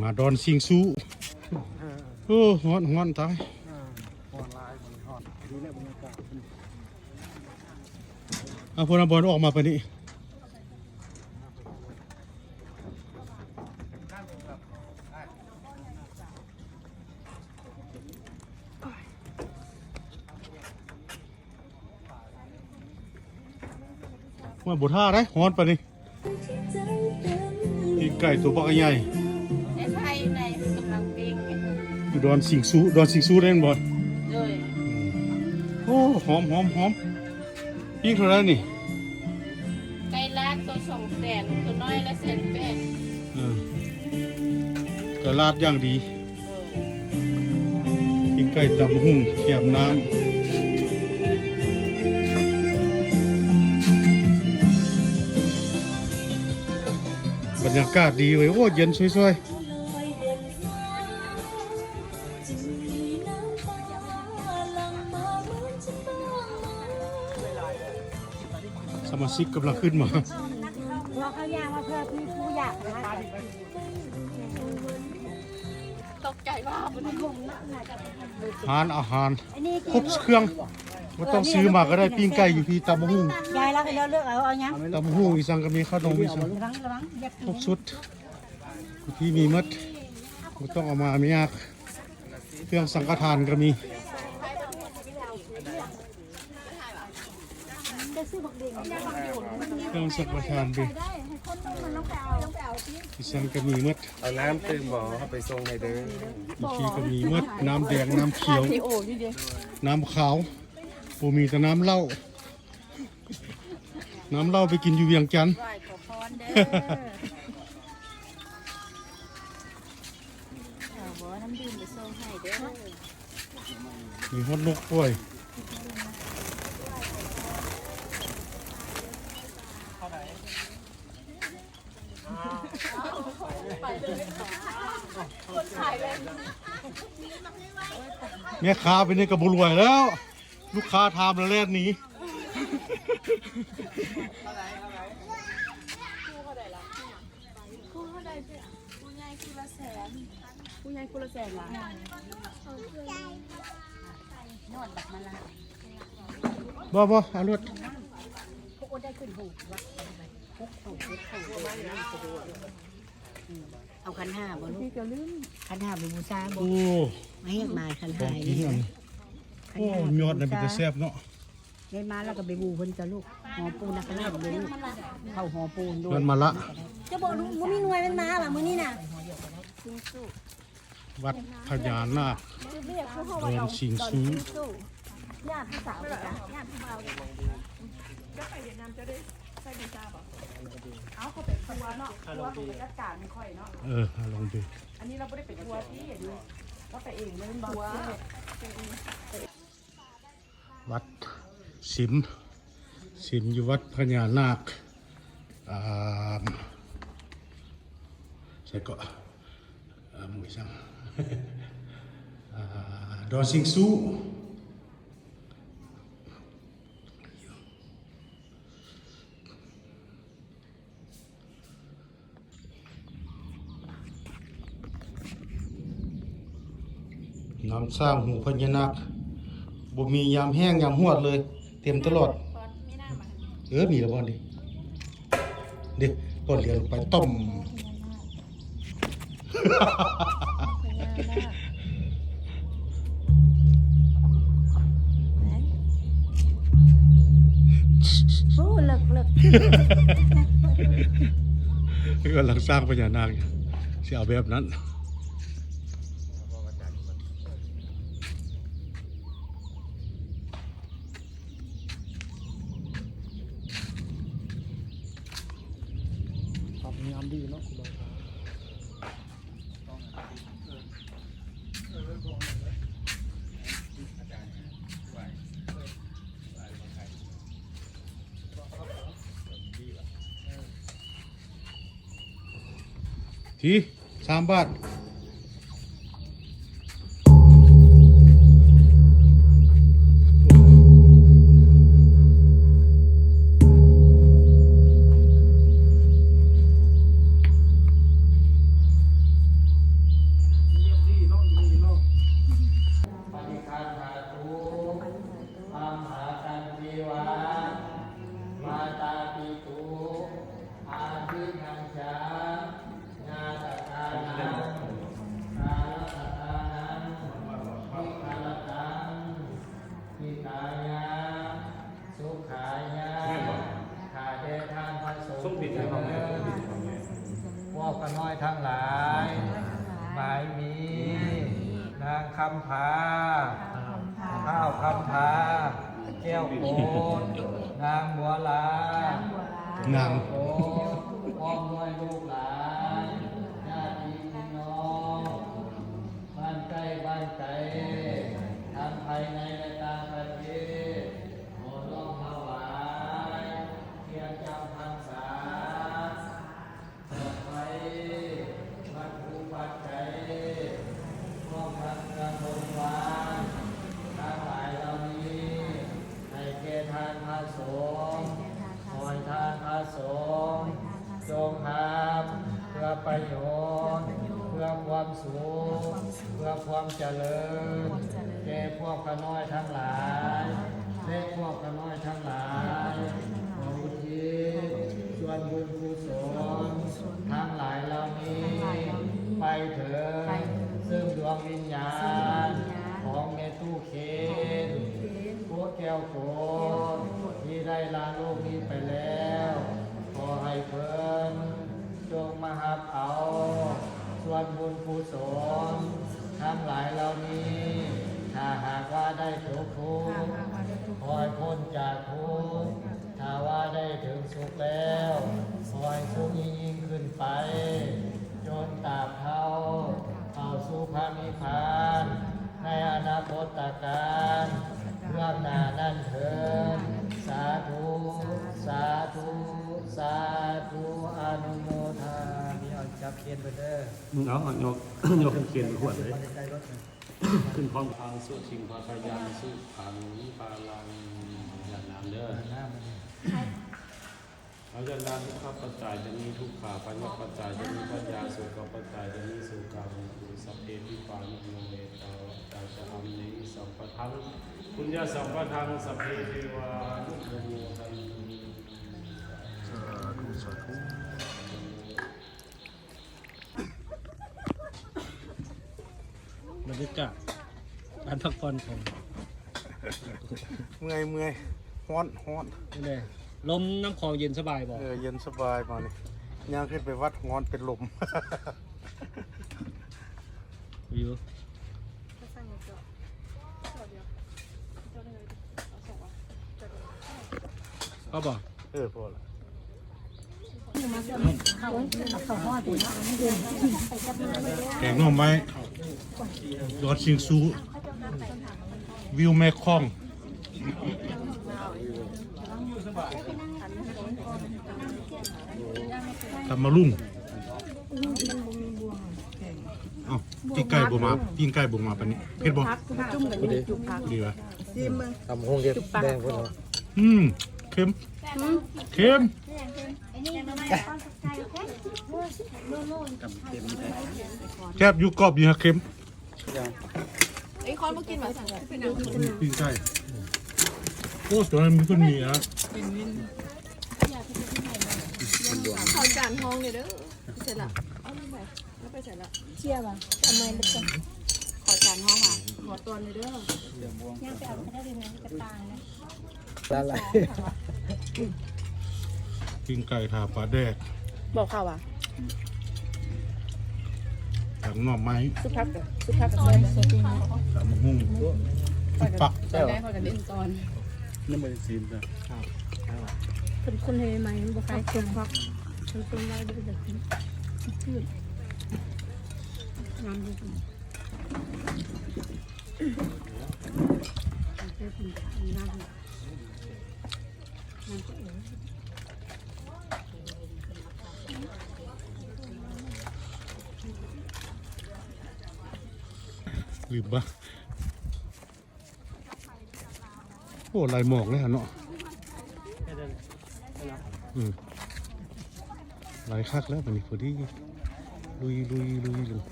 ມາດອນຊິງຊູ. ເອີ ໂອ້ ຮ້ອນ ຮ້ອນຕາຍ. ເອີ ຮ້ອນຫຼາຍ ຮ້ອນ. ດີແລ້ວບັນຍາກາດ. ເອົາ ພຸ້ນນະ ບອນອອກມາປານນີ້. ວ່າບໍ່ຖ້າໄດ໋ ຮ້ອນປານນີ້. ປີ້ງໄກ່ຕົວບັກໃຫຍ່ ໃນໄຟໃນກຳລັງປີ້ງ. ຢູ່ດອນຊິງຊູ ດອນຊິງຊູໄດ້ແມ່ນບໍ່? ໂດຍ. ໂອ້ ຫອມ ຫອມ ຫອມ. ປີ້ງເທົ່າໃດນີ້? ໄກ່ລາດໂຕສອງແສນ ໂຕນ້ອຍລະແສນແປດ. ເອີ ໄກ່ລາດຢ່າງດີ. ກິນໄກ່ຕຳບັກຫຸ່ງແກ້ມນ້ຳ. ບັນຍາກາດດີເວີຍ. ໂອ້ ເຢັນຊ່ວຍໆ. ສະມາຊິກກຳລັງຂຶ້ນມາ. ເຂົາຍ່າງມາເພື່ອມີຜູ້ຢາກນະ. ຕົກໃຈວ່າມັນຫົງນະ. ຮ້ານອາຫານຄົບເຄື່ອງ ບໍ່ຕ້ອງຊື້ມາກໍໄດ້. ປີ້ງໄກ່ຢູ່ພີ້ ຕຳບັກຫຸ່ງ. ຍາຍລາວໃຫ້ເລືອກເອົາ ເອົາຫຍັງ? ຕຳບັກຫຸ່ງ ອີ່ສັງກໍມີ ຂະໜົມ ອີ່ສັງ ຄົບຊຸດ. ຢູ່ພີ້ມີໝົດ ບໍ່ຕ້ອງເອົາມາ ບໍ່ຍາກ. ເຄື່ອງສັງກະທານກໍມີ. ເຄື່ອງສັງກະທານເດ້ ອີ່ສັງກໍມີໝົດ. ເອົານ້ຳຕື່ມບໍ່? ເຮົາໄປສົ່ງໃຫ້ເດີ. ອີ່ພີ້ກໍມີໝົດ ນ້ຳແດງ ນ້ຳຂຽວ ນ້ຳຂາວ. ບໍ່ມີແຕ່ນ້ຳເຫຼົ້າ. ນ້ຳເຫຼົ້າໄປກິນຢູ່ວຽງຈັນ. ໄຫວ້ຂໍພອນເດີ. ເອົາບໍ່ ນ້ຳດື່ມໄປສົ່ງໃຫ້ເດີ. ມີຮອດນົກປ່ອຍ. ແມ່ຄ້າໄປນີ້ກໍບໍ່ລວຍແລ້ວ. ລູກຄ້າຖາມແລ້ວແລ່ນໜີ. ຄູ່ເທົ່າໃດລະ? ຄູ່ເທົ່າໃດ? ຜູ້ໃຫຍ່ຄູ່ລະແສນ. ຜູ້ໃຫຍ່ຄູ່ລະແສນຫວາ? ນອນບັກມະລາ. ບໍ່ ບໍ່ ເອົາໂລດ. ເອົາຂັນຫ້າບໍ່ລູກ? ຂັນຫ້າໄປບູຊາບໍ່? ໂອ້ ມາຮຽກມາຂັນຫ້ານີ້. ໂອ້ ຍອດນະ ເປັນຕາແຊບເນາະ. ໄດ້ມາແລ້ວກໍໄປບູເພິ່ນເຈົ້າລູກ. ຫໍປູນາຄະລາດເດ້ລູກ. ເຂົ້າຫໍປູນດ້ວຍ. ເພິ່ນມາລະ. ເຈົ້າບໍ່ ບໍ່ມີໜ່ວຍມັນມາຫວາມື້ນີ້ນະ? ວັດພະຍານາກ ດອນຊິງຊູ. ຍາດຜູ້ສາວ ຍາດຜູ້ບ່າວ. ເຈົ້າໄປຫວຽດນາມ ເຈົ້າໄດ້ໃຊ້ວີຊາບໍ່? ເອົ້າ ເຂົາໄປທົວເນາະ ທົວເຂົາກໍຈັດການໃຫ້ຂ້ອຍເນາະ. ເອີ ລອງດູ. ອັນນີ້ລາວບໍ່ໄດ້ໄປທົວຕິ ອັນນີ້ລາວໄປເອງເລີຍແມ່ນບໍ່? ວັດສິມ ສິມຢູ່ວັດພະຍານາກ ອ່າ ໃສເກາະ ອ່າ ໝູ່ອີ່ສັງ ອ່າ ດອນຊິງຊູ. ນ້ຳສ້າງຫູພະຍານາກ ບໍ່ມີຍາມແຫ້ງຍາມຮວດເລີຍ ເຕັມຕະຫຼອດ. ເອີ ມີແລ້ວບໍ່ນີ້ ເດ້ ກ່ອນຫຼຽນໄປຕ້ອມ. ໂອ້ ເລິກໆ ກຳລັງສ້າງພະຍານາກ ຊິເອົາແບບນັ້ນ. ປັບງາມດີເນາະ ຄູບາອາຈານ. ທີ່ ສາມບາດ. ໂອ້ ທັງຫຼາຍ ໝາຍມີ ນາງຄຳຜາ ທ້າວຄຳຜາ ແກ້ວໂກດ ນາງບົວລາ ນາງ ແກ້ວໂກດ ພ້ອມດ້ວຍລູກຫຼານ ຍາດຕິພີ່ນ້ອງ ບ້ານໃກ້ບ້ານໄກ ທັງພາຍໃນ ແລະ ຕ່າງປະເທດ ຂໍນ້ອມຖວາຍ ທຽນຈຳພັນສາ ດອກໄຟ ວັດຖຸປັດໄຈ ພ້ອມທັງເຄື່ອງບໍລິວານ ທັງຫຼາຍເຫຼົ່ານີ້ ໃຫ້ແກ່ທ່ານພະສົງ ຂໍໃຫ້ທ່ານພະສົງ ຈົ່ງຮັບເພື່ອປະໂຫຍດ ເພື່ອຄວາມສຸກ ເພື່ອຄວາມຈະເລີນ ແກ່ພວກຂ້ານ້ອຍທັງຫຼາຍ ແລະ ພວກຂ້ານ້ອຍທັງຫຼາຍ ຂໍອຸທິດສ່ວນບຸນກຸສົນທັງຫຼາຍເຫຼົ່ານີ້ ໄປເຖິງຊຶ່ງດວງວິນຍານຂອງແມ່ຕູ້ ເຂນ ໂຄດແກ້ວໂກດ ທີ່ໄດ້ລາໂລກນີ້ໄປແລ້ວ ຂໍໃຫ້ເພິ່ນຈົ່ງມາຮັບເອົາສ່ວນບຸນກຸສົນທັງຫຼາຍເຫຼົ່ານີ້ ຖ້າຫາກວ່າໄດ້ຕົກທຸກ ຂໍໃຫ້ພົ້ນຈາກທຸກ ຖ້າວ່າໄດ້ເຖິງສຸກແລ້ວ ຂໍໃຫ້ສຸກຍິ່ງໆຂຶ້ນໄປ ຈົນຕາບເທົ່າເຂົ້າສູ່ພະນິບພານ ໃນອະນາຄົດຕະການເບື້ອງໜ້ານັ້ນເທີ້ນ. ສາທຸ ສາທຸ ສາທຸ ອະນຸໂມທາມິ. ເອົາຈັບຄຽນເພິ່ນເດີ. ອືມ ເອົາ ເອົາ ຍົກ ຍົກຄຽນໄປຂວດເລີຍ. ຂຶ້ນພ້ອມ. ພັງ ສຸທິງ ພະຄະຍັງ ສຸຂັງ ພະລັງ. ຢາດນ້ຳເດີ. ອາຈານນາ ທຸກຂະປັດຈາຍຈະມີທຸກຂະ ປັນຍາປັດຈາຍຈະມີປັນຍາ ໂສກະປັດຈາຍຈະມີໂສກາ ໂຫຕຸ ສັບເພ ວິປາ ນິໂຍ ເອຕາ ວັດຕາ ຈະອັມເນ ວິ ສັມປະທັງ ປຸນຍະ ສັມປະທັງ ສັບເພ ເທວາ ອະນຸໂມ ໂມ ທະນາ. ສາທຸ ສາທຸ. ບັນຍາກາດການພັກຜ່ອນຂອງ ເມື່ອຍ ເມື່ອຍ ຮ້ອນ ຮ້ອນ. ເປັນໃດ? ລົມນ້ຳຂອງເຢັນສະບາຍບໍ່? ເອີ ເຢັນສະບາຍມານີ້ ຍ່າງຂຶ້ນໄປວັດຮ້ອນເປັນລົມ. ຢູ່ ພໍບໍ່? ເອີ ພໍລະ. ແກງໜໍ່ໄມ້ ຍອດຊິງຊູ ວິວແມ່ຂອງ ຕຳມະລຸງ. ເອົ້າ ປີ້ງໄກ່ບໍ່ມາ ປີ້ງໄກ່ບໍ່ມາປານນີ້. ເຜັດບໍ່? ພໍດີ ດີວະ. ຕຳບັກຫຸ່ງເດັດແດງພຸ້ນເນາະ. ອືມ ເຄັມ ເຄັມ ແຊບຢູ່ ກອບຢູ່ ຫາກເຄັມ. ເອີຍ ຄອນບໍ່ກິນຫວາ? ປີ້ງໄກ່. ໂອ້ ຕົວນັ້ນມັນກໍມີນະ. ຂໍຈານຮອງແດ່ເດີ. ໃສ່ລະ ເອົາລົງໄປ. ແລ້ວໄປໃສລະ? ເຈຍວ່າ ເອົາມາເບິດກ່ອນ. ຂໍຈານຮອງຫວາ? ຂໍຕອນແດ່ເດີ. ຍ່າງໄປເອົາກະດາດ ກະຕ່າງນະ. ລະລະ ປີ້ງໄກ່ ຖ້າປາແດກ ບໍ່ເຂົ້າຫວາ? ແກງໜໍ່ໄມ້ ຊຸບຜັກ ຊຸບຜັກ ຕຳບັກຫຸ່ງ ຊຸບຜັກ. ຕອນແລກຂ້ອຍກະເຫຼັ້ນກ່ອນ ຍັງບໍ່ໄດ້ຊີມເທື່ອ. ຄົນໆໃໝ່ໆ ມັນບໍ່ຄ້າຍເຄື່ອງ. ຄົນໆລາວບໍ່ໄດ້ກິນ ງາມດີ. ລືມບໍ່? ໂອ້ ໄລ່ໝອກເລີຍເນາະ. ອືມ ໄລ່ຄັກແລ້ວບັດນີ້ ພໍດີ ລຸຍ ລຸຍ ລຸຍ ລຸຍ.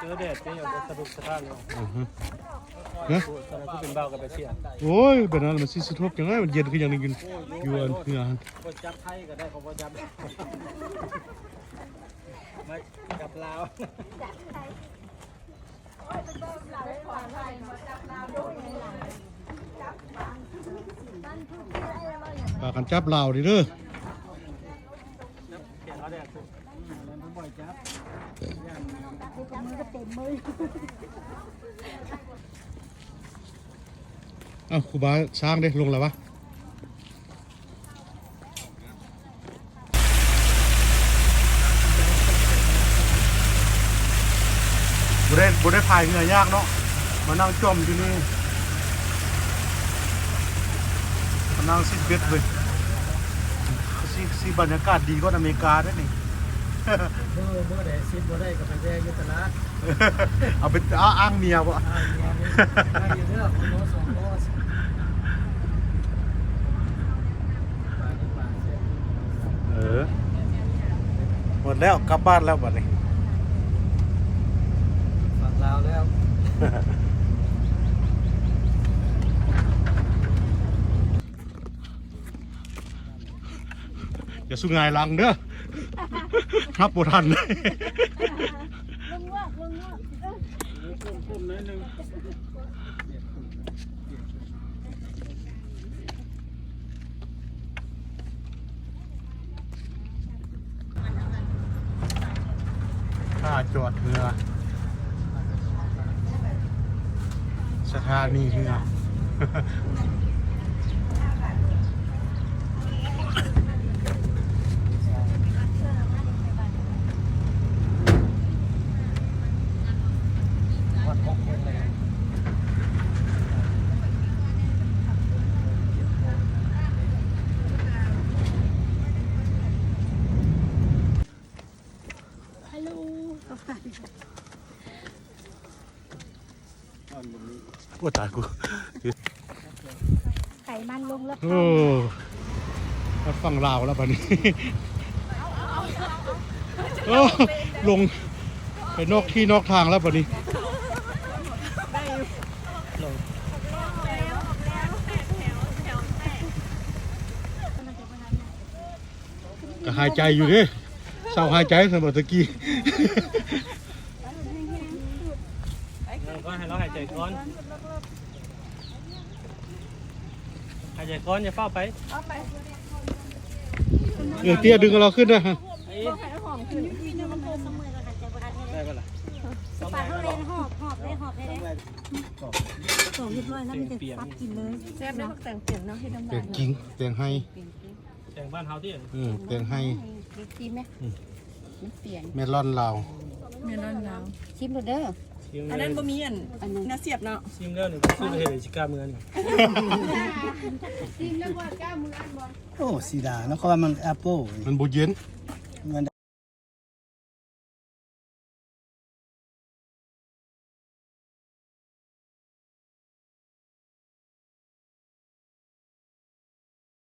ເຈີແດດເຈີຫຍັງກໍສະດຸກສະທ້ານເນາະ. ອືຮຶ ນະ ຕອນນັ້ນຄືເປັນບ່າວກັບໄປເຊຍ. ໂອ້ຍ ແບບນັ້ນມັນຊິສະທົບຈັ່ງໃດ? ມັນເຢັນຄືຫຍັງນີ້ ຢູ່ ຢູ່ອັນເຮືອຫັ້ນ. ບໍ່ຈັບໄທກໍໄດ້ ເຂົາບໍ່ຈັບ ມາຈັບລາວ. ພາກັນຈັບລາວເດີ. ເອົ້າ ຄູບາຊ້າງເດ້ ລົງແລ້ວວະ? ບໍ່ໄດ້ ບໍ່ໄດ້ພາຍເຮືອຍາກເນາະ ມານັ່ງຈ່ອມຢູ່ນີ້ ມານັ່ງຊິດເບັດເວີຍ ຊິ ຊິບັນຍາກາດດີກວ່າອາເມລິກາເດ້ນີ້. ມື້ ມື້ໃດຊິດບໍ່ໄດ້ກໍໄປແວ່ຢູ່ຕະຫຼາດ ເອົາເປັນ ເອົາອ້າງເມຍບໍ່? ອ້າງເມຍນີ້ ໄດ້ຢູ່ເດີ ຄົນໂລສອງໂລ. ເອີ ໝົດແລ້ວ ກັບບ້ານແລ້ວບັດນີ້ ຝັ່ງລາວແລ້ວ. ຢ່າສູ່ຫງາຍຫຼັງເດີ ຮັບບໍ່ທັນ. ລົງງວກ ລົງງວກ ເອີ ທ່າຈອດເຮືອ ສະຖານີເຮືອ. ໂອ້ ຕາຍກູ ໄຂມັນລົງແລ້ວ. ໂອ້ ຮອດຝັ່ງລາວແລ້ວບັດນີ້. ໂອ້ ລົງໄປນອກທີ່ນອກທາງແລ້ວບັດນີ້. ກໍຫາຍໃຈຢູ່ເດ້ ເຊົາຫາຍໃຈຊັ້ນບໍ່ຕະກີ້. ເອີ ກໍໃຫ້ລາວຫາຍໃຈກ່ອນ ຫາຍໃຈກ່ອນ ຢ່າຟ້າວໄປ. ເອີ ເຕ້ຍດຶງເອົາລາວຂຶ້ນນະ. ໄດ້ບໍ່ລະ? ປາກເຮົາແລ່ນຫອບ ຫອບໄດ້ ຫອບໄດ້. ຕອກຮຽບຮ້ອຍແລ້ວ ມີແຕ່ສັບກິນເລີຍ. ແຊບເດ້ ແຕງປຽງເນາະ ເຮັດນ້ຳລາຍ ແຕງກິງ ແຕງໄຮ. ແຕງບ້ານເຮົາຕິ? ເອີ ແຕງໄຮ. ຊີມແມ? ອືມ ມັນປ່ຽນ ເມລອນລາວ ເມລອນລາວ. ຊີມໂລດເດີ. ອັນນັ້ນບໍ່ມີອັນ ອັນນັ້ນ ແນວສຽບເນາະ. ຊີມແລ້ວນີ້ ຊື້ໄປເຮັດໃດຊິກ້າເມືອນີ້. ຊີມແລ້ວບໍ່ກ້າເມືອບໍ່? ໂອ້ ສີດາເນາະ ເຂົາວ່າມັນແອັບເປິ້ນ ມັນບໍ່ເຢັນ ມັນ